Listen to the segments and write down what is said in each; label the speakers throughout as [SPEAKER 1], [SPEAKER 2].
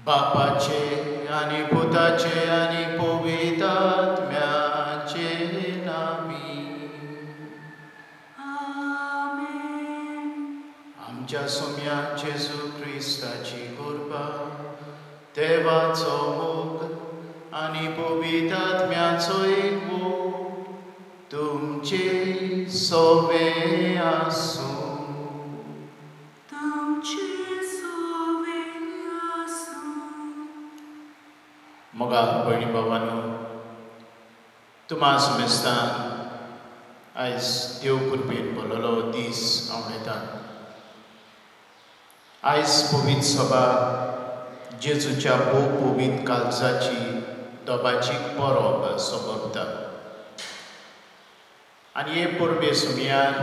[SPEAKER 1] बापाचे आनी पुताचे आनी पवित्र आत्म्याचे नामी.
[SPEAKER 2] आमेन.
[SPEAKER 1] आमच्या सोम्या जेजू क्रिस्ताची कृपा, देवाचो मोग आनी पवित्र आत्म्याचो एकवो तुमचे सोवे आसूं.
[SPEAKER 2] तुमचे सोवे आसूं.
[SPEAKER 1] मोगा भयणी बाबांनो, तुमा समेस्तान आयज देव कृपेन भरलेलो दीस आवडयता. आयज पवित्र सभा जेजूच्या भोव पवित्र काळजाची दोबाची परब सोबता आनी हे परबे सुमयार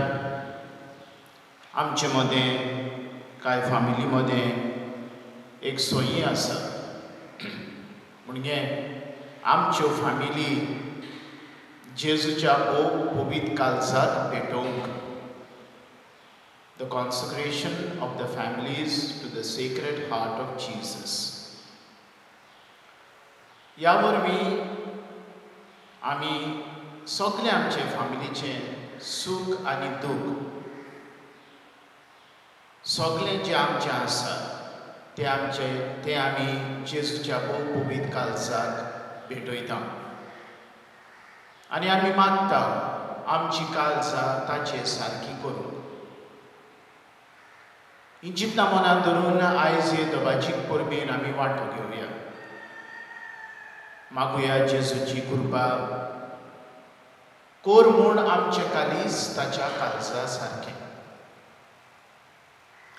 [SPEAKER 1] आमचे मदें कांय फामिली मदें एक सोयी आसा. म्हणजे आमच्यो फामिली जेजूच्या भोव पवित्र काळजाक भेटोवंक, the consecration of the families to the Sacred Heart of Jesus. ह्या वरवीं आमी सगळे आमचे फामिलीचें सूख आनी दूख सगळें जें आमचें आसा तें आमचें तें आमी जेजूच्या भोव पवित्र काळजाक भेटयता आनी आमी मागता आमची काळजां ताचे सारकी करूंक. ही चिंतना मनांत धरून आयज हे दबाजीक परबेन आमी वांटो घेवया. मागुया जेजूची कृपा कोर म्हूण आमचें कालीज ताच्या काळजा सारकें.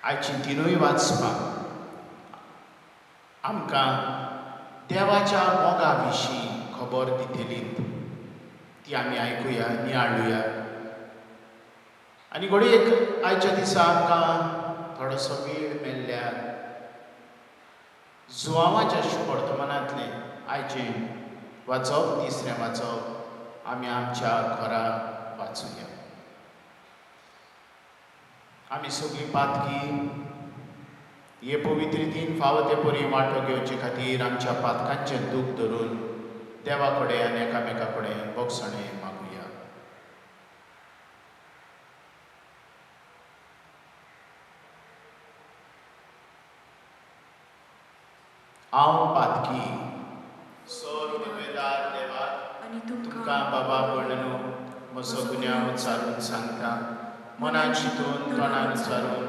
[SPEAKER 1] आयची तिनूय वाचपां आमकां देवाच्या मोगा विशीं खबर दितली, ती आमी आयकुया, नियाळुया. आनी घडये एक आयच्या दिसा आमकां थोडोसो वेळ मेळ्ळ्यार जुवांवाच्या वर्तमानांतलें आयचें वाचप, तिसरें वाचप आमी आमच्या घरा वाचुया. आमी सगळीं पातकी हे पवित्र दिन फावो ते परी वांटो घेवचे खातीर आमच्या पातकांचें दूख धरून देवा कडेन आनी एकामेका कडेन भोगसणें मागुया. हांव पातकी सोर पदवेदार देवाक
[SPEAKER 2] आनी
[SPEAKER 1] तुमकां बाबा भयणीनो म्हजो गुन्यांव उच्चारून सांगता. मनान चिंतून, तोंडान उच्चारून,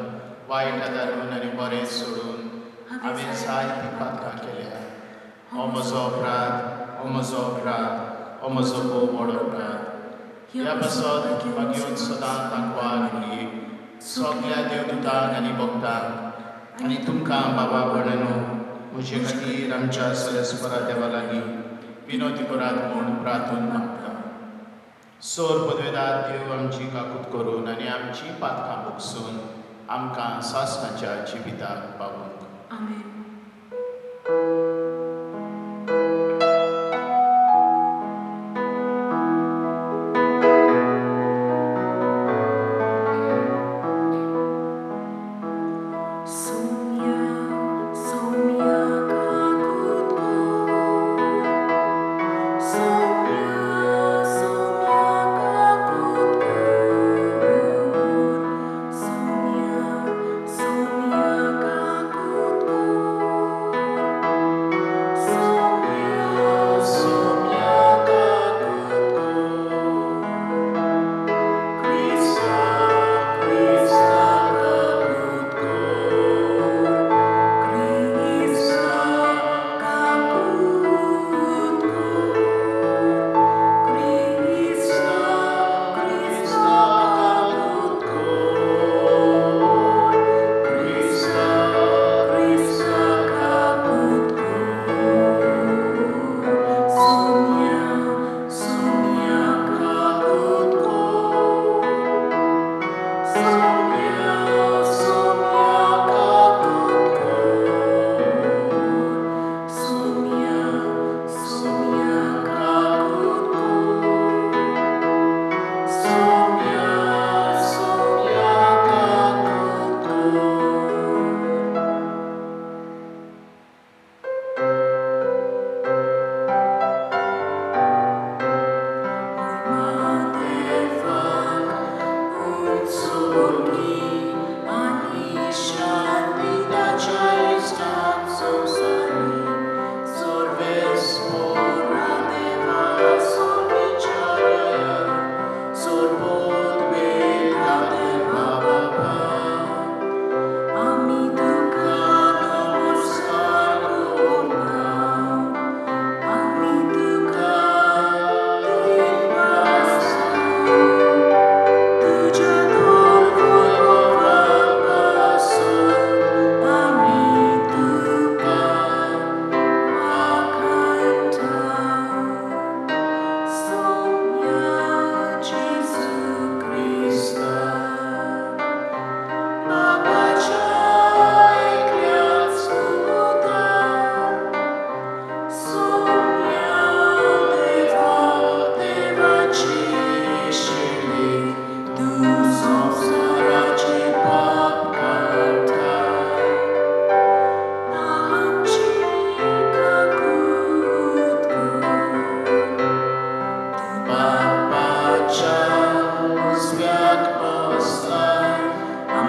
[SPEAKER 1] वायट आदारून आनी बरें सोडून हांवें जायतीं पातकां केल्या. हो म्हजो अपराध, हो म्हजो अपराध, हो म्हजो भोव व्हड अपराध. ह्या पासत मागीर सदां तांकवार मुरयेक, सगल्या देवदूतांक आनी भक्तांक आनी तुमकां बाबा भयणीनो म्हजे खातीर आमच्या सरस्परा देवा लागीं विनोदी करात म्हूण प्रार्थून मागता. सोर पदवेदार देव आमची काकूत करून आनी आमची पातकां भोगसून आमकां सासणाच्या जिविताक पावोवंक.
[SPEAKER 2] आमेन. Soumya, Soumya काकूत कर, Soumya, Soumya काकूत कर, Soumya, Soumya काकूत कर.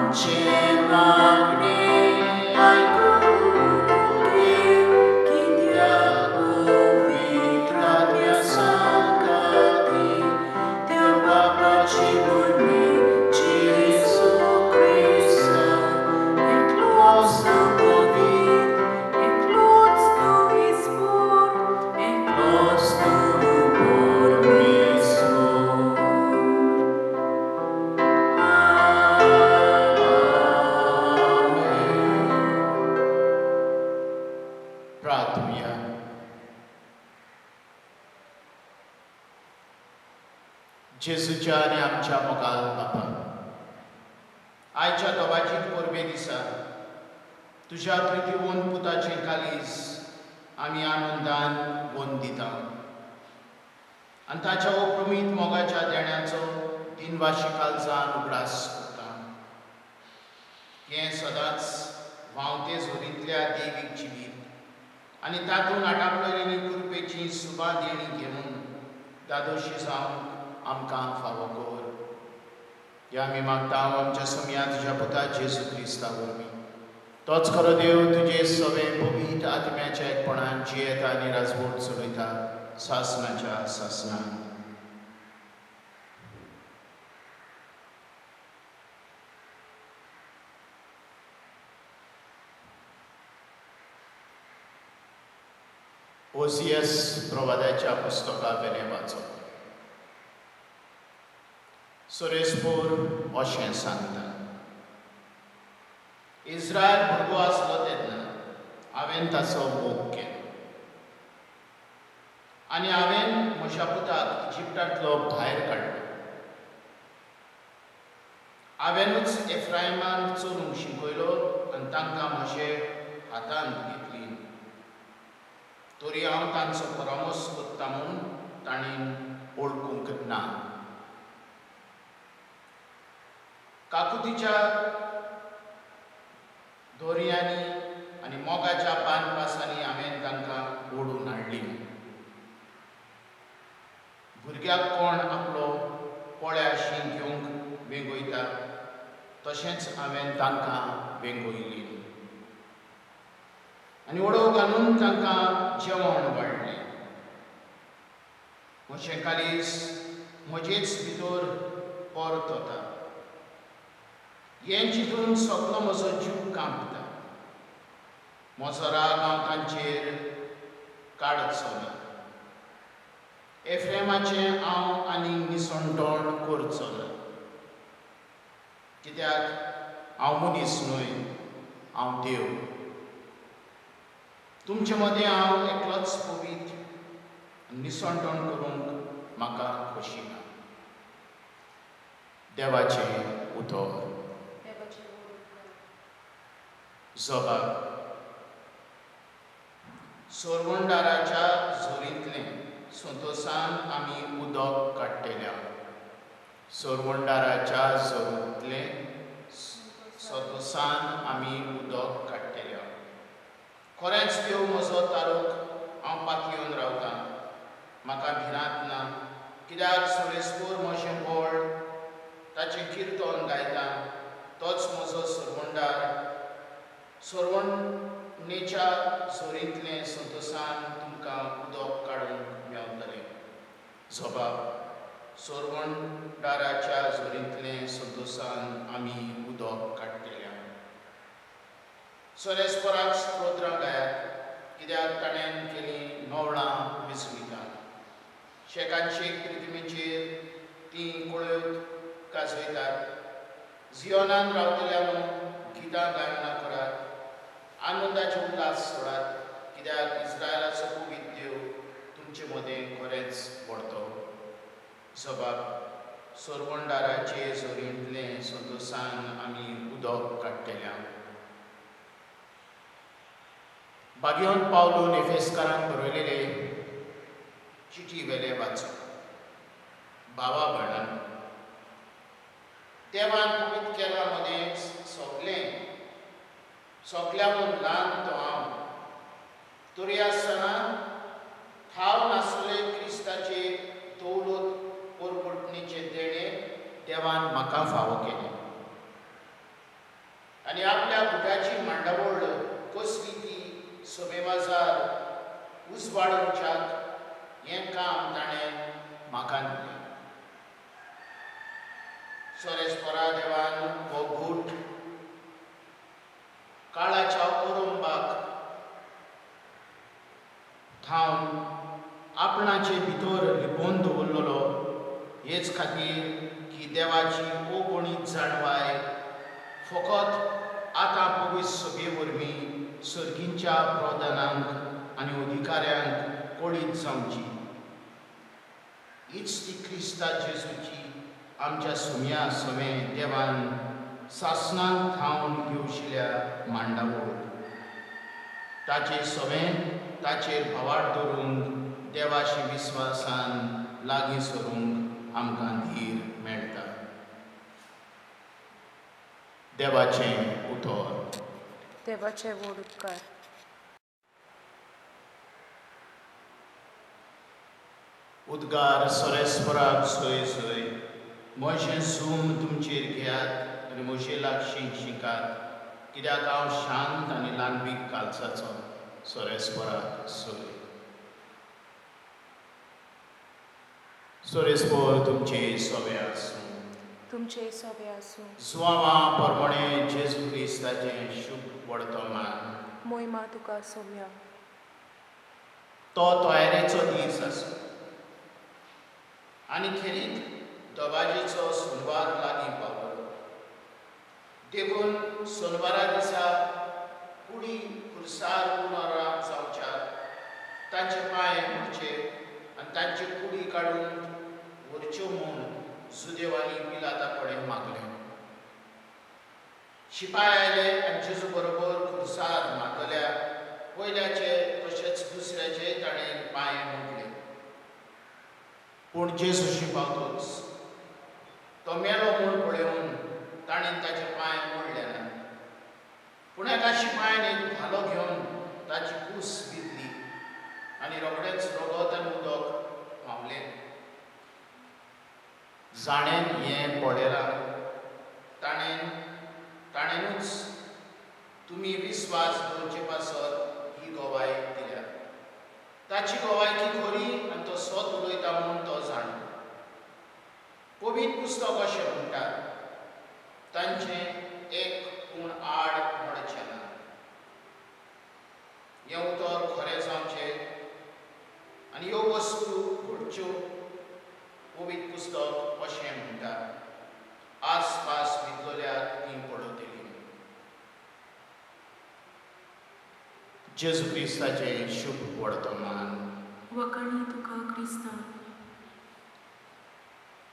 [SPEAKER 2] आमचें मागणें आयकून घे, कित्याक पवित्र आत्म्या सांगाती त्या बापाची म्हणी जेजू क्रिस्ता, एकलोच तूं पवित्र, एकलोच तूं इस्पोर, एकलोच तूं परमेश्वर.
[SPEAKER 1] प्रार्थुया. जेजूच्या आनी आमच्या मोगाल बापा, आयच्या दवाजीक परबे दिसा तुज्या प्रितीवंत पुताचें कालीज आमी आनंदान वंदिता आनी ताच्या अप्रमीत मोगाच्या देण्याचो दिनवाशी काळजान उगडास करता. हें सदांच व्हांवते झोरींतल्या देवीक जिवीत आनी तातूंत आटापलेली कृपेची सुबा देणी घेवन दादोशी जावंक आमकां फावो कर. ह्या आमी मागता आमच्या सोम्या तुज्या पुता जेजू क्रिस्ता वरवीं. तोच खरो देव तुजे सवे पवित्र आत्म्याच्या एकपणान जियेता आनी राजवट चलयता सासनाच्या सासनान. ओसियस प्रवादाच्या पुस्तका वेलें वाचप. सोरेसपूर अशें सांगता, इस्रायल भुरगो आसलो तेन्ना हांवें ताचो मोग केलो आनी हांवें म्हज्या पुताक इजिप्टांतलो भायर काडलो. हांवेंनूच एफ्रायमाक चलूंक शिकयलो आनी तांकां म्हजे हातांत घेतली, तरी हांव तांचो परामर्श करता म्हूण तांणी वळखूंक ना. काकुतीच्या दोरयांनी आनी मोगाच्या पानपासांनी हांवें तांकां ओडून हाडली. भुरग्याक कोण आपलो पोळ्याशी घेवंक वेंगयता तशेंच हांवें तांकां वेंगयली आनी ओडोव घालून तांकां जेवण वाडलें. म्हजें कालीस म्हजेच भितर परत वता, हें चिंतून सगलो म्हजो जीव कांपता. म्हजो राग हांव तांचेर काडचो ना. एफ्रेमाचें हांव आनी निसणटण करचो ना, कित्याक हांव मनीस न्हय, हांव देव. तुमचे मदें हांव एकलोच पवित्र, निसणटण करूंक म्हाका खोशी ना. देवाचें उतर. जबाब. सोरवंडाराच्या झोरींतलें संतोसान आमी उदक काडटेल्या. सोरवंडाराच्या झोरींतलें संतोसान आमी उदक काडटेल्या. खरेंच देव म्हजो तारूक, हांव पातयेवन रावतां, म्हाका भिरांत ना, कित्याक सोरेस्पोर म्हजें बळ, ताचें किर्तन गायता, तोच म्हजो सोरवंडार. सोरवणेच्या झोरींतलें संतोसान तुमकां उदक काडूंक मेवतलें. जबाब. सोरवंडाराच्या झोरींतलें संतोसान आमी उदक काडटेल्या. सोरेस्पराक स्तोत्रां गायात, कित्याक ताणें केलीं नवळां विस्मितां. शेकानशेक पृथ्वीचेर तीं कोळ्यो गाजयतात. जियोनान रावतल्यानो गितां गायनां करात, आनंदाचे उल्हास सोडात, कित्याक इस्रायलाचो पवित्र देव तुमचे मदें खरेंच व्हडतो. जबाब. सोरवंडाराचे झोरींतलें संतोसान आमी उदक काडटेल्या. बागियोन पावलून एफेसकारांक बरयलेले चिटी वेले वाचप. बाबा भयणान, देवान पवित्र केला मदें सगलें सगल्याहून ल्हान तो हांव, तरी आसतना ठाव नासले क्रिस्ताचे दौलत परपटणीचें देणें देवान म्हाका फावो केलें. आनी आपल्या गुटाची मांडावळ कसली ती सभेबाजार उजवाडोवच्याक हें काम ताणें म्हाका दिलें. सोरेस्परा देवान हो गूट काळाच्या ओरंबाक थावन आपणाचे भितर लिपोवन दवरलेलो, हेच खातीर की देवाची ओगणीत जाणवाय फकत आतां पवित्र सभे वरवीं सर्गींच्या प्रधानांक आनी अधिकाऱ्यांक कळीत जावची. हीच ती क्रिस्ता जेजूची आमच्या सुम्या सवें देवान सासणांत थावन घेवशिल्या मांडावळ. ताचे सवें ताचेर भावार्थ दवरूंक देवाशी विस्वासान लागीं सरूंक आमकां धीर मेळटा. देवाचें उतर.
[SPEAKER 3] देवाचे व्हड उपकार.
[SPEAKER 1] उद्गार सोरेस्पराक सोय सोय. म्हजें सूम तुमचेर घेयात आनी म्हजे लागशीं शिकात, कित्याक हांव शांत आनी ल्हानवीक कालसाचो. सोरेस्पराक सोय. सोरेस्पर तुमचे सोवे आसूं.
[SPEAKER 3] तुमचे सोवे आसूं.
[SPEAKER 1] जुवांवा परमणे जेजू क्रिस्ताचें शुभ वर्तमान.
[SPEAKER 3] मोहिमा तुका सोम्या.
[SPEAKER 1] तो तयारेचो दीस आसूं आनी खेरीत दबाजेचो सोनवार लागीं पावलो. देखून सोनवारा दिसा कुडी खुर्सार पुनरा जावच्याक तांचे पांय मोडचे आनी तांचे कुडी काडून व्हरच्यो म्हूण जुदेवांनी पिलाता कडेन मागलें. शिपाय आयले आनी जेजू बरोबर खुर्सार मारतल्या पयल्याचे तशेंच दुसऱ्याचे ताणें पांय मोडले. पूण जेजूशी पावतोच तो मेलो म्हूण पळोवन ताणें ताचे पांय मोडले ना. पूण एका शिपायान एक भालो घेवन ताची कूस विधली आनी रोखडेंच रगत आनी उदक व्हांवलें. जाणेन हें पळयलां ताणेनूच तुमी विस्वास दवरचे पासत ही गवाय दिल्या. ताची गवायकी खरी आनी तो सत उलयता म्हूण तो जाणा. पवित्र पुस्तक अशें म्हणटा, तांचें एक पूण आड मोडचें ना. हें उतर खरें जावचें आनी ह्यो वस्तू घडच्यो पवित्र पुस्तक अशें म्हणटा, आसपास न्हिदलोल्याक ती पडतली. जेजू क्रिस्ताचें शुभ वर्तमान.
[SPEAKER 2] वखाणी तुका क्रिस्ता.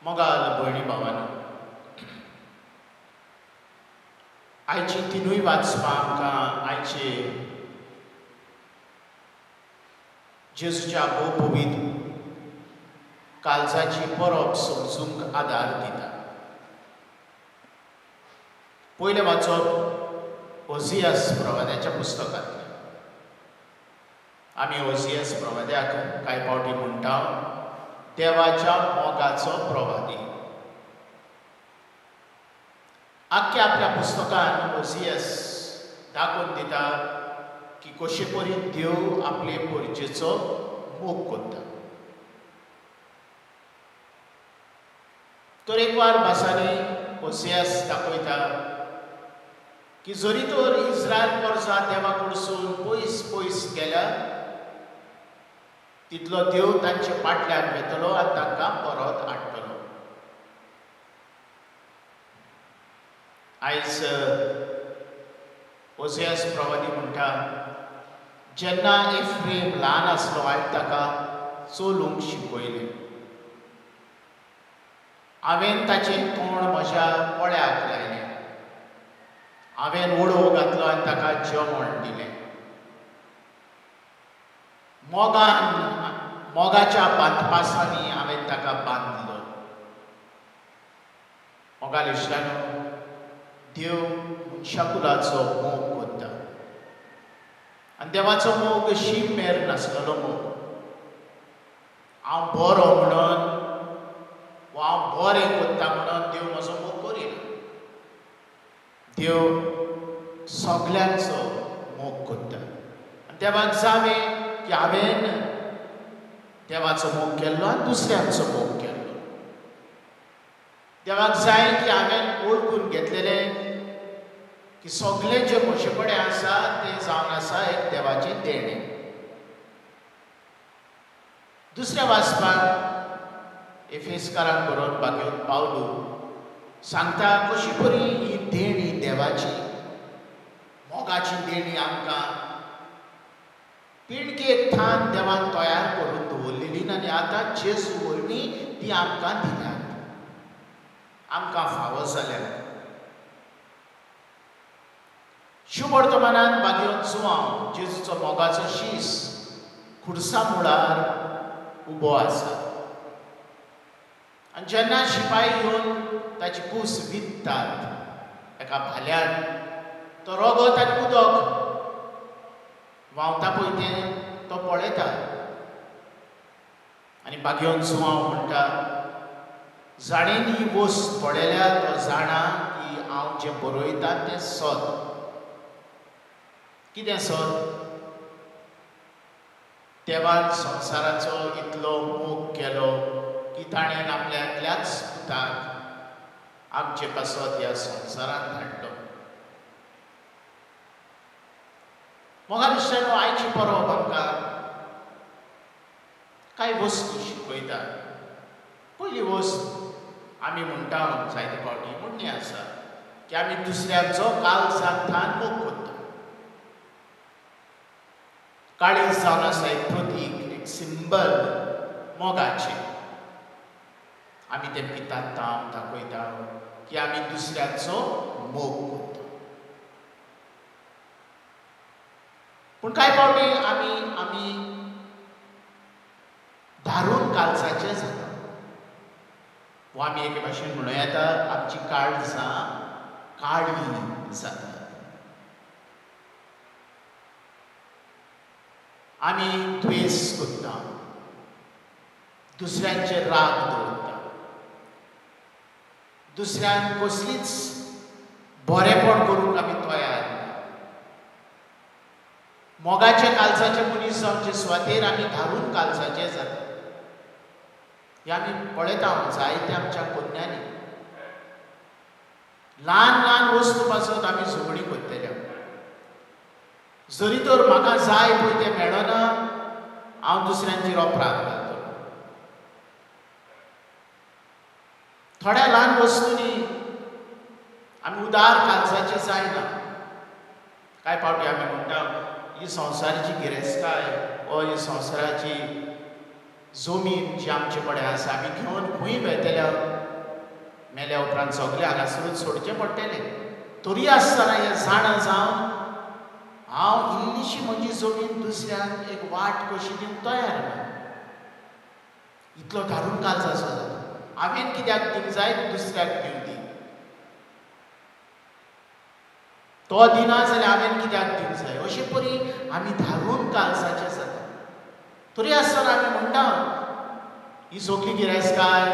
[SPEAKER 1] मोगाल भयणी भावांनो, आयची तिनूय वाचपां आमकां आयचे जेजूच्या भोव-पवित्र काळजाची परब समजूंक आदार दिता. पयलें वाचप ओझियास प्रवाद्याच्या पुस्तकांतलें. आमी ओझियास प्रवाद्याक कांय फावटी म्हणटा देवाच्या मोगाचो प्रवादी. आख्ख्या आपल्या पुस्तकान ओझियास दाखोवन दिता की कशे परी देव आपले परजेचो मोग करता. तर एकवार भासांनी ओझियास दाखयता की जरी तर इस्रायल परजा देवा कडसून पयस पयस गेल्या, तितलो देव तांचे फाटल्यान वेतलो आनी तांकां परत हाडटलो. आयज ओझियास प्रवादी म्हणटा, जेन्ना एफ्रेम ल्हान आसलो हांवें ताका चलूंक शिकयलें. हांवें ताचें तोंड म्हज्या पोळ्याक लायलें. हांवें ओडो घातलो आनी ताका जेवण दिलें. मोगान मोगाच्या बांदपासांनी हांवें ताका बांदलो. मोगाल इश्टानो, देव मनशाकुलाचो मोग करता आनी देवाचो मोग शीम मेर नासलेलो मोग. हांव बरो म्हणून वा हांव बरें करता म्हणून देव म्हजो मोग करिना. देव सगल्यांचो मोग करता. आनी देवाक जावें की हांवें देवाचो मोग केल्लो आनी दुसऱ्यांचो मोग केल्लो. देवाक जाय की हांवें वळखून घेतलेलें की सगळें जें म्हजे कडेन आसा तें जावन आसा एक देवाचें देणें. दुसऱ्या वाचपाक एफेसकारांक बरोवन बागेवन पावलू सांगता कशी बरी ही देणी देवाची मोगाची देणी आमकां पिणकेक थान देवान तयार करून दवरलेली आनी आतां जेजू वरवीं ती आमकां दिल्यात, आमकां फावो जाल्यात. शुभवर्तमानान बागेवन जुवांव जेजूचो मोगाचो शीस खुर्सा मुळार उबो आसा आनी जेन्ना शिपाय येवन ताची कूस विकतात एका भाल्यान, तो रगत आनी उदक व्हांवता पळय तें तो पळयता आनी बागेवन जुवांव म्हणटा, जाणेन ही वस्त पळयल्या तो जाणा की हांव जें बरयता तें सत. कितें सत? देवान संवसाराचो इतलो मोग केलो की ताणें आपल्या एकल्याच पुताक आमचे पासत ह्या संवसारांत धाडलो. मोगा इश्टांनो, आयची परब आमकां कांय वस्तू शिकयता. पयली वस्त आमी म्हणटा जायते फावटी म्हणणी आसा की आमी दुसऱ्यांचो काळजांतल्यान मोग करता. काळीज जावन आसा एक प्रतीक, एक सिंबल मोगाचें. आमी तें पितात, दाखयता की आमी दुसऱ्यांचो मोग करता. पूण कांय फावटी आमी आमी धारून काळजाचें जाता, वा आमी एके भाशेन म्हणूं येता आमची काळजां काळी जातात. आमी द्वेस करता, दुसऱ्यांचेर राग दवरता, दुसऱ्यांक कसलीच बरेपण करूंक आमी तयार ना. मोगाच्या काळजाचे मनीस जावचे सुवातेर आमी धारून काळजाचे जाता. हें आमी पळयता जायते आमच्या कोन्यांनी. ल्हान ल्हान वस्तू पासत आमी झगडीं करतले. जरी तर म्हाका जाय पळय तें मेळना, हांव दुसऱ्यांचेर अपराध घालतलो. थोड्या ल्हान वस्तूंनी आमी उदार काळजाचे जायना. कांय फावटी आमी म्हणटा ही संवसाराची गिरेस्तकाय वा ही संवसाराची जमीन जी आमचे कडेन आसा आमी घेवन खंय वेतल्या, मेल्या उपरांत सगळें हांगासरूच सोडचें पडटलें. तरी आसतना हें जाणा जावन हांव इल्लीशी म्हजी जमीन दुसऱ्यांक एक वाट कशी दिवंक तयार ना. इतलो धारून काळजाचो जाता. हांवें कित्याक दिवंक जाय, दुसऱ्याक दिवं दी. तो दिना जाल्यार हांवें कित्याक दिवंक जाय. अशे परी आमी धारून काळजाचे जाता. तरी आसतना आमी म्हणटा ही सगली गिरेस्तकाय,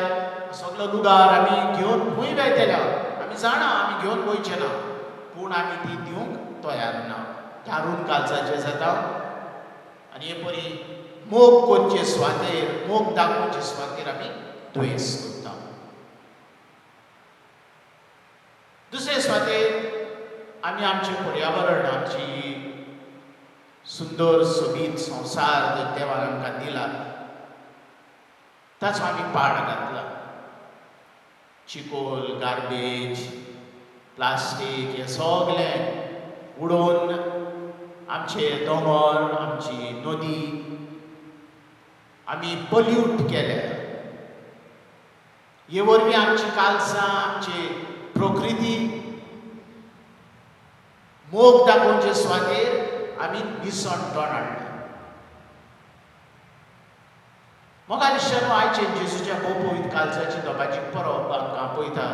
[SPEAKER 1] सगलो लुगार आमी घेवन खंय वेतल्या, आमी जाणा आमी घेवन वयचे ना, पूण आमी ती दिवंक तयार ना. धारून काळजाचे जाता आनी हे परी मोग करचे सुवातेर, मोग दाखोवचे सुवातेर आमी द्वेस करता. दुसरे सुवातेर आमी आमचें पर्यावरण, आमची सुंदर सोबीत संवसार जो देवान आमकां दिला ताचो आमी पाड घातला. चिकोल, गार्बेज, प्लास्टीक हें सगळें उडोवन आमचे दोंगर, आमची नदी आमी पल्यूट केल्या. हे वरवीं आमची काळजां, आमची प्रकृती मोग दाखोवचे सुवातेर आमी निसणटण हाडला. मोगा इश्टांनो, आयचे जेजूच्या भोव काळजाची दोबाची परब आमकां पळयता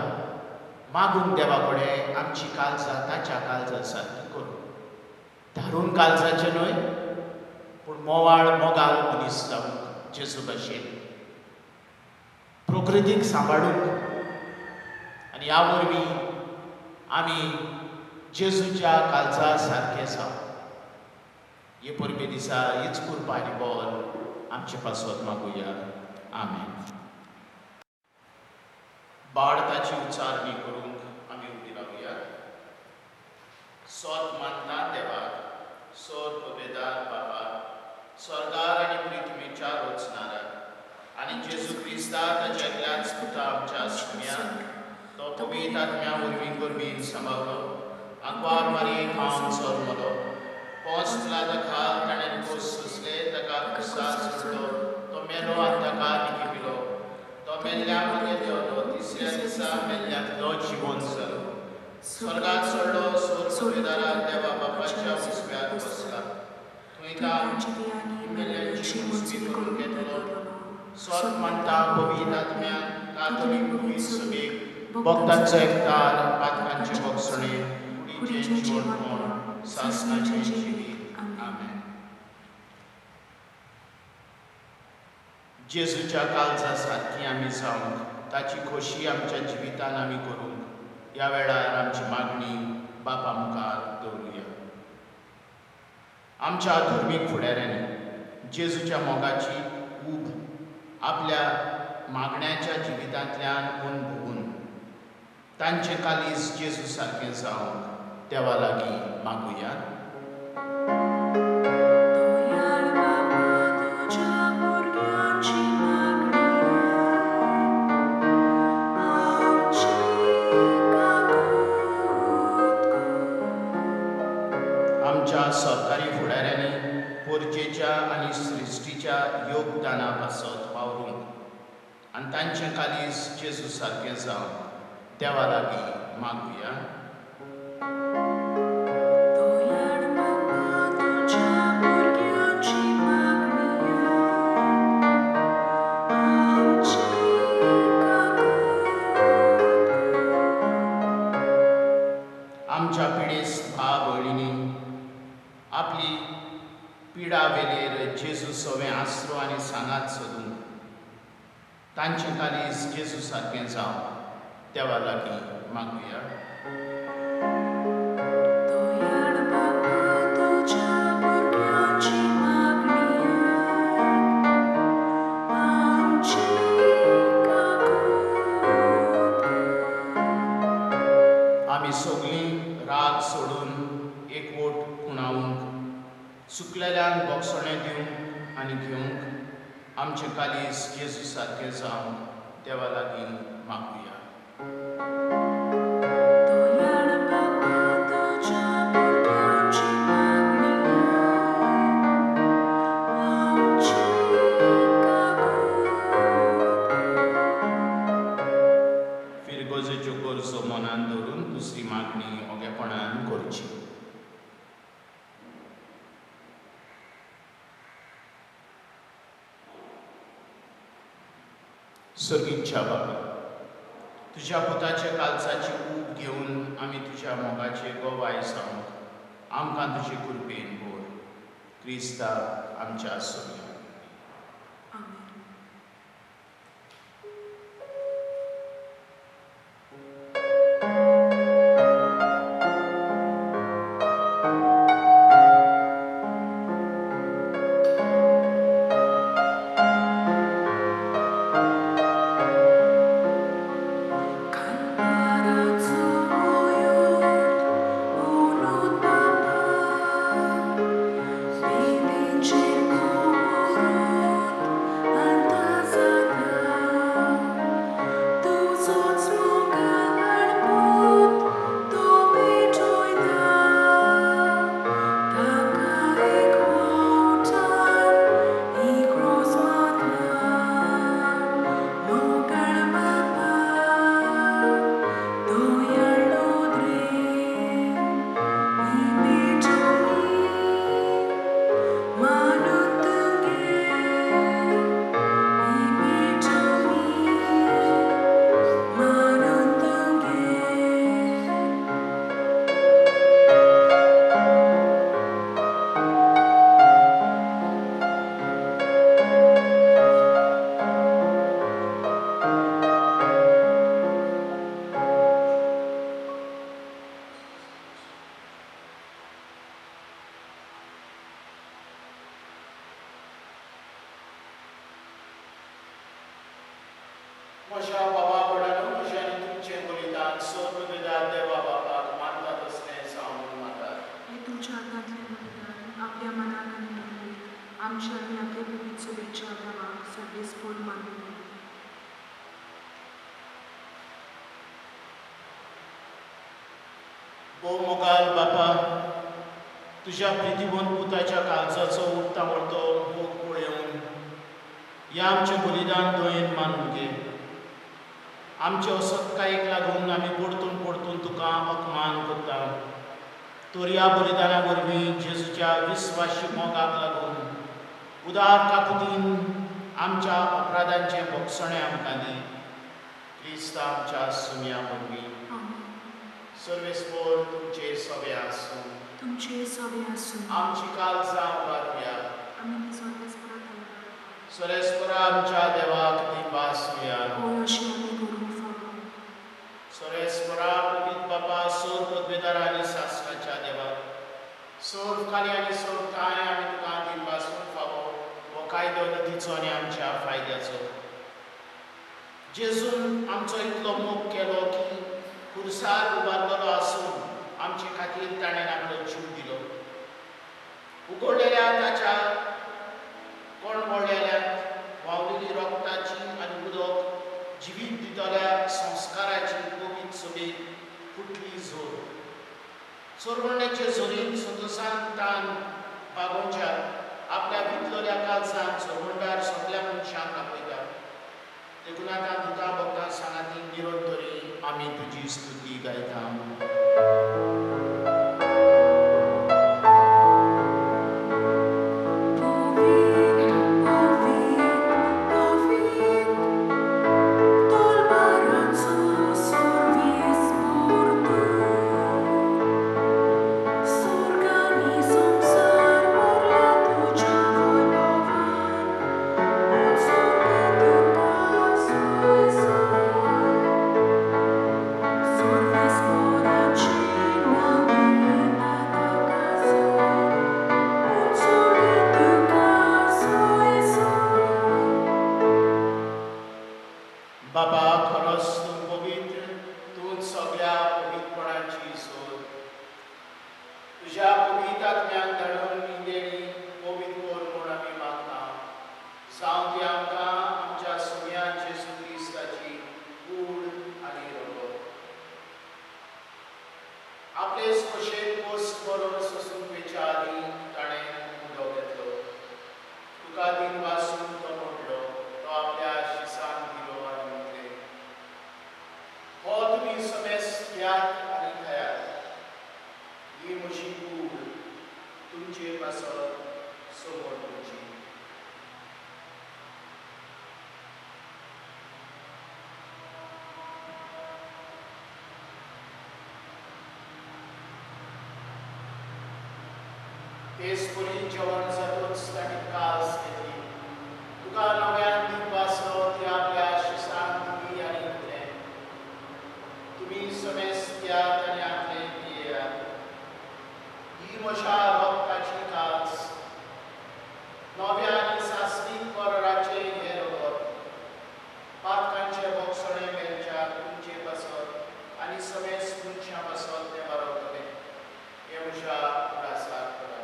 [SPEAKER 1] मागूंक देवा कडेन आमची काळजां ताच्या काळजा सारकी करूं. धारून काळजाचें न्हय, पूण मोवाळ मोगाल मनीस जावंक जेजू भाशेन, प्रकृतीक सांबाळूंक आनी ह्या वरवीं आमी जेजूच्या काळजा सारकें जावं. हे परबे दिसा हीच कृपा आनी बल आमचे पासत मागुया. आमेन. बाळताची उच्चारणी करूंक आमी उबी रावया. सोत मानता देवाक, सोर पवेदार बाबा, स्वर्गार आनी पृथ्वीच्या रचणाराक, आनी जेजू क्रिस्ता ताच्या एकल्याच पुता आमच्या सुम्या, तो पवित्र आत्म्या वरवीं गर्भीन सांबाळ्ळो, आंकवार मारयेक खावन जल्मलो, पोंस पिलाता खाल ताणें खोस सोंसले, ताका खुर्सार सोडलो, तो मेलो आनी ताका निकिपिलो, तो मेल्ल्या मदें देंवलो, तिसऱ्या दिसा मेल्ल्यांतलो जिवंत जालो, स्वर्गात चडलो, सोर पवेदारा देवा बापाच्या उजव्यार बसला, थंय मेल्ल्यांची मुस्ती करून घेतलो. स्वत मानता पवित्र आत्म्यान कातोलीक पवित्र सभेक, भक्तांचो एकतार, पातकांचे भोगसणे, कुडीचें जिवनपण, सासणाचें जिवीत. आमेन. जेजूच्या काळजा सारकी आमी जावंक, ताची खोशी आमच्या जिवितान आमी करूंक ह्या वेळार आमची मागणी बापा मुखार दवरुया. आमच्या धर्मीक फुडाऱ्यांनी जेजूच्या मोगाची ऊब आपल्या मागण्याच्या जिवितांतल्यान अनुभवून तांचें कालीज जेजू सारकें जावंक देवा लागीं मागुया. आमच्या सरकारी फुडाऱ्यांनी पोरजेच्या आनी सृश्टीच्या योगदाना पासत वावरूंक आनी तांचें कालीज जेजू सारकें जावंक देवा लागीं मागुया. आमच्या पिडेस्त भाव भयणींनी आपली पिडा वेलेर जेजू सवें आसरो आनी सांगात सोदूंक तांचें कालीज जेजू सारकें जावं देवा लागीं मागुया. आमी सगळीं राग सोडून एकवट खुणावंक, सुकलेल्यांक भोगसणें दिवंक आनी घेवंक आमचें कालीज जेजू सारकें जावंक देवा लागीं मागुया. फिरगोजेच्यो गरजो मनान धरून दुसरी मागणी ओगेपणान करची. सर्गीच्या बाबा, तुज्या पुताच्या काळजाची ऊब घेवन आमी तुज्या मोगाचे गोवाय जावंक आमकां तुजे कृपेन भर. क्रिस्ता आमच्या सोम्या.
[SPEAKER 2] Cerco
[SPEAKER 1] ओ मोगाल बापा, तुज्या प्रितीवंत पुताच्या काळजाचो उक्ता वळतो मोग पळोवन ह्या आमचें बलिदान दयेन मानून घे. आमचे असत्कायेक लागून आमी परतून परतून तुका अपमान करता, तर ह्या बलिदाना वरवीं जेजूच्या विस्वाशी मोगाक लागून उदार काकुतीन आमच्या अपराधांचें भोगसणें आमकां दी. क्रिस्त आमच्या सुम्या वरवीं. सर्वेस्पोर तुमचे सवे आसूं.
[SPEAKER 2] तुमचे सवे आसूं.
[SPEAKER 1] आमची काळजां उबारुया.
[SPEAKER 2] आमी सर्वेस्परा
[SPEAKER 1] सर्वेस्परा आमच्या देवाक दिपासुया.
[SPEAKER 2] होय, अशें आमी करूंक फावो.
[SPEAKER 1] सर्वेस्परा पवित्र बापा, सोर पदवेदार आनी सासणाच्या देवाक, सोर काली आनी सोर काय आमी तुका दिपासूंक फावो हो कायदो नितीचो आनी आमच्या फायद्याचो. जेजून आमचो इतलो मोग केलो की खुर्सार उबारलेलो आसून आमचे खातीर ताणें आपलो जीव दिलो. उगडलेल्या ताच्या कोणवळ्ळेल्यात व्हांवलेली रोगताची आनी उदक जिवीत दितल्या संस्काराची पवित्र सभेक फुटली जोर. सोरवण्याचे जोरीन संतोसान तान बागोवच्या आपल्या भितरल्या काळजान सोरवंडार सगल्या मनशांक आपयता. देखून आतां दुता भक्तां सांगाती निरंतरी आमी तुजी स्तुती गायता. बाबा, खरोच तूं पवित्र, तूं सगळ्या पवित्रपणाची सोद. तुज्या पवित्र आत्म्याक धाडून ही देणी पवित्र कर म्हूण आमी मागता. जावं ती आमकां आमच्या सुम्या जेजू क्रिस्ताची कूड आनी रगत. आपले खोशेन पोस्ट करून सोसूंक वेच्या आदीं ताणें उदक घेतलो. तुका दिन वासून तो मोडलो, तो आपल्या शिसान दिलो आनी म्हटलें, हो तुमी समेस्त घेयात आनी खायात. ही म्हजी कूड तुमचे पासत समोर तुमची. तेच परी जेवण जातूच ताणें कास घेतली. तुका नव्यान दिवपाचो ती आपल्या शिसान दिली आनी म्हटलें, तुमी समेस्त घेयात आनी आपले पियेयात. ही म्हज्या रगताची कास, नव्या आनी सासणीक कराराचें हें रगत, पातकांचें भोगसणें मेळच्या तुमचे पासत आनी समेस्त मनशां पासत तें बरवतलें. हें म्हज्या उडासाक करात.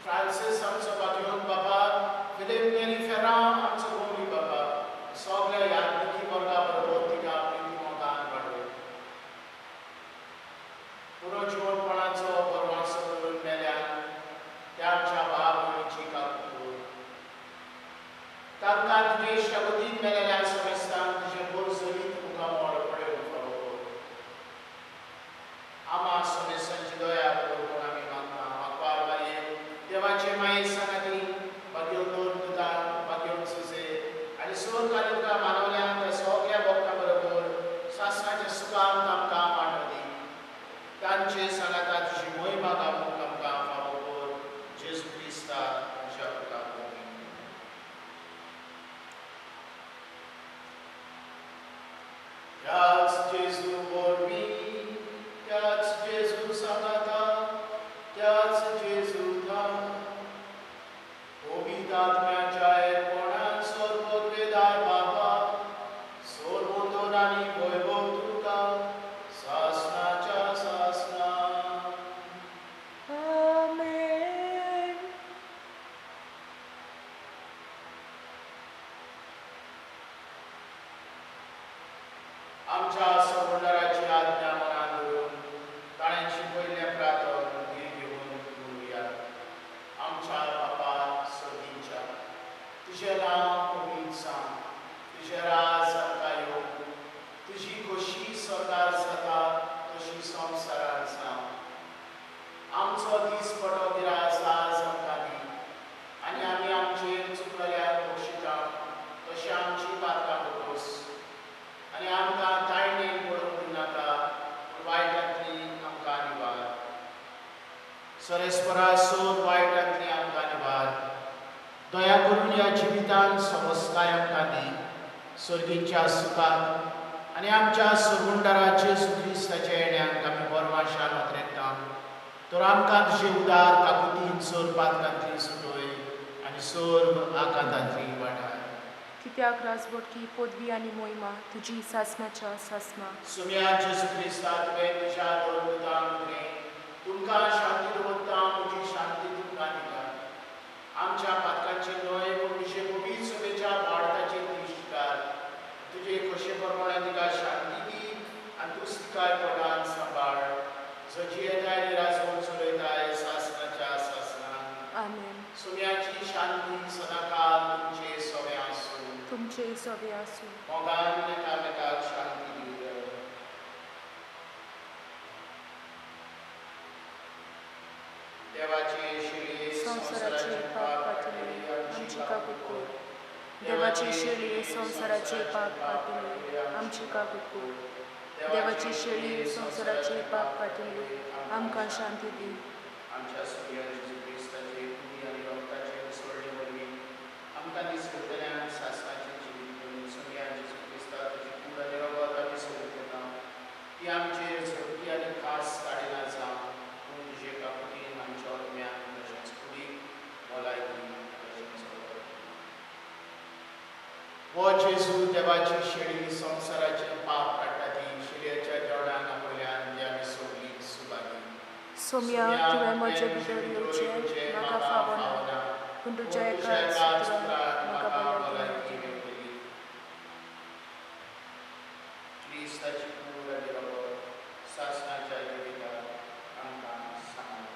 [SPEAKER 1] Francis आमचो भाग्यवंत बाबा फिलीप नेरी फेरा तांकां तुजे इश्टागतीन मेळिल्ल्या समेस्तांक तुजें बोरसरीत मुखामळ पळोवंक फावो कर. आमा समेस्तांची दया कर म्हूण आमी मागता. आंकवार मारये देवाचे माये सांगाती भाग्यवंत दुतांक, भाग्यवंत सुजे आनी स्वर्ग आनी तुका मानवल्या त्या सगळ्या भक्तां बरोबर सासणाच्या सुखांत आमकां वांटो दी. तांचे सांगाता तुजी मोहिमा गावूंक आमकां फावो कर. जेजू क्रिस्ता तुज्या पुता वरवीं. त्याच जेजू वरवीं, त्याच जेजू सांगाता, त्याच जेजूता, पवित्र आत्म्याच्या एकपणान सर्वोत्वेदार बाबा, सर्वोत्तर आनी वैभव तुका सासणाच्या सासणा.
[SPEAKER 3] आमेन.
[SPEAKER 1] आमच्या सगुणाराची आज्ञा मनात धरून ताणें शिकयल्लें प्रार्थन धीर घेवन करुया. आमच्या बापा सर्गीच्या, तुजें नांव पवित्र जावं, तुजें राज आमकां येवं, तुजी खोशी स्वर्गार जाता तशी संवसारांत जावं. आमचो दीसपटो गिरास आज आमकां दी आनी आमी आमचेर चुकलेल्याक बक्षिता तशें आमची पातकां बकोस आनी आमकां ताळणेन पडूंक दिनाका, पूण वायटांतली आमकां निवार. सरेस्परा सोद वायटांतली आमकां निवार. दया करून ह्या जिवितांत समस्काय आमकां दी, सर्गीच्या सुखाक आनी आमच्या सरगुंडारा जेजू क्रिस्ताच्या येण्याक आमी बरवाशान वातरेता. तर आमकां तुजे उदार काकुतीन सोर पातकांतली सुटोय आनी सोर आकांतांतली वाटाय.
[SPEAKER 3] कित्याक राजवटकी, पदवी आनी मोहिमा तुजी सासणाच्या सासणा.
[SPEAKER 1] सुम्या जेजू क्रिस्ता, तुवें तुज्या दोन दुतांक म्हळें, तुमकां शांती दवरता, म्हजी शांती तुमकां दिता. आमच्या पातकांचेर न्हय पूण तुजे पवित्र सभेच्या वाडताचेर दिश्ट घाल. तुजे खोशे प्रमाणे तिका शांती दी आनी तूंच तिका पोटान सांबाळ, जो जियेताय आनी राजवट चलयताय सासणाच्या सासणा.
[SPEAKER 3] आमेन.
[SPEAKER 1] सुम्याची शांती सदांकाळ तुमचे सवे आसूं.
[SPEAKER 3] तुमचे सोबे आसूं.
[SPEAKER 1] मोगान एकामेकाक शांती दिवया. देवाची शेळये
[SPEAKER 3] संवसाराचे पाप काडटले आमची काकूट कर. देवाची शेळये संवसाराचे पाप काडटले आमची काकूट कर. देवाची शेळये संवसाराचे पाप काडटले आमकां शांती दी.
[SPEAKER 1] आमच्या सुर्या जेजू क्रिस्ताचे कुडी आनी रक्ताचे उसळणे वरवीं आमकां दिसपट्टल्यान सासणाचें जिवीत दिवन सुर्या जेजू क्रिस्ता तुजी कूड आनी रगत आमी सोडून येता, ती आमचेर झडटी आनी खास काडिना जावं, पूण तुजे काकुतीन आमच्या आत्म्याक तशेंच कुडीक भलायकी तशेंच बरें. हो जेजू देवाची शेळी संवसाराचें पाप काडटा ती शेळयेच्या जेवणाक आपल्यान ती आमी सोडली सुबागी.
[SPEAKER 3] सोम्या, तुवें म्हजे भितर येवचें म्हाका फावना, पूण तुज्या एकाच उतरान म्हाका भलायकी मेळटली.
[SPEAKER 1] क्रिस्ताची कूड आनी रगत सासणाच्या जिविताक आमकां सांबाळ.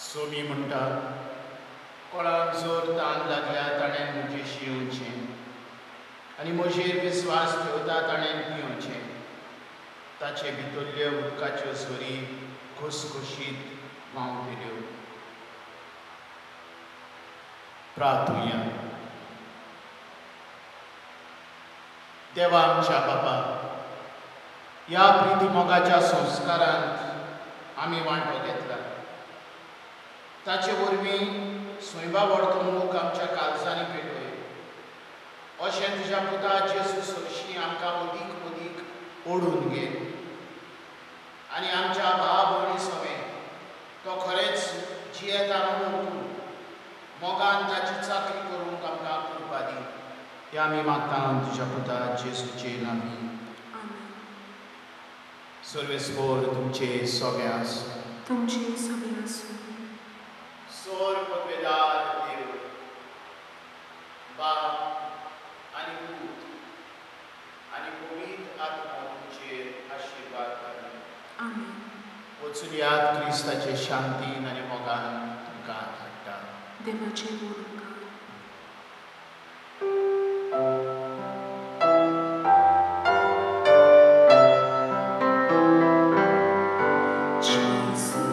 [SPEAKER 1] सोमी म्हणटा, कोणाक जोर तान लागल्या ताणें म्हजेशी येवचें आनी म्हजेर विस्वास ठेवता ताणें पिवचें. ताचे भितरल्यो उदकाच्यो सरी घसघशीत व्हांवतल्यो. प्रार्थुया. देवा आमच्या बाबा, ह्या प्रिती मोगाच्या संस्कारांत आमी वांटो घेतला. ताचे वरवीं स्वयंबा व्हडतो मोग आमच्या काळजांनी पेटोय अशें तुज्या पुता जेजू सरशी आमकां अदीक अदीक ओडून घे आनी आमच्या भाव भयणी समेत तो खरेंच जियेता म्हणून वळखून मोगान ताची चाकरी करूंक आमकां कृपा दी. हे आमी मागता तुज्या पुता जेजूचे नांवी.
[SPEAKER 2] आमेन.
[SPEAKER 1] सर्वेस्पोर तुमचे सोबे आसूं.
[SPEAKER 2] तुमचे सोबे आसूं.
[SPEAKER 1] सोर पदवेदार देव बाप आनी पूत आनी पवित्र आत्मो तुमचेर आशिर्वाद घालूं.
[SPEAKER 2] आमेन.
[SPEAKER 1] वचुयात क्रिस्ताचे शांतीन आनी मोगान तुमकां धाडटा.
[SPEAKER 2] देवाचे व्हड उपकार. जेजू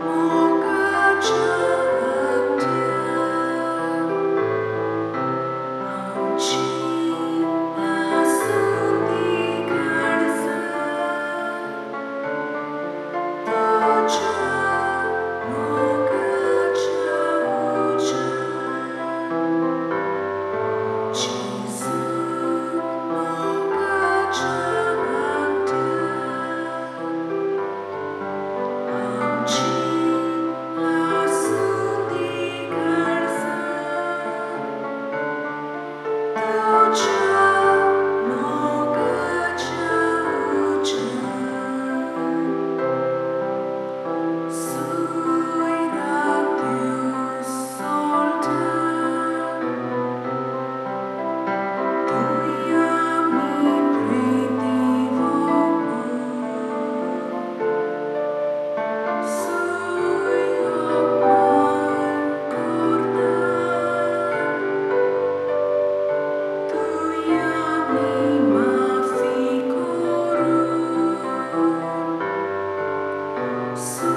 [SPEAKER 2] मोगाच्या आत्म्या, आमची आसूं ती काळजां, तुज्या मोगाच्या उज्यान. जेजू मोगाच्या आत्म्या, आमची आसूं ती काळजां, तुज्या मोगाच्या उज्यान. Suiratius solta, tuia mi pretivopo. Sui corda, tuia mi maficorum. Sui